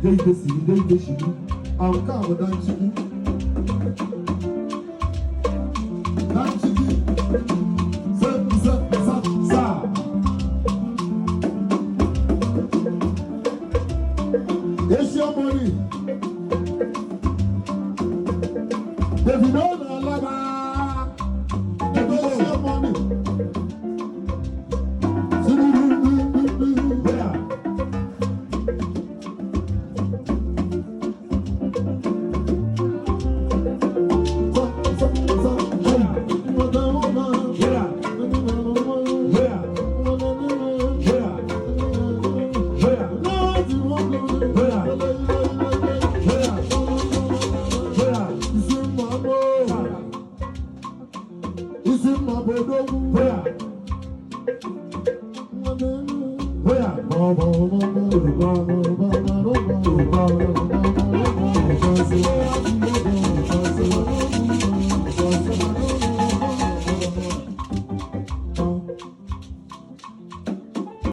Deide siri, deide shiri. Nke a bụ Danchiki. Danchiki. Se, se, sa, sa. Asia Money. Davido na Alaba. Asia Money. Where? Where? Where? Where? Where? Where? Where? Where? Where? Where?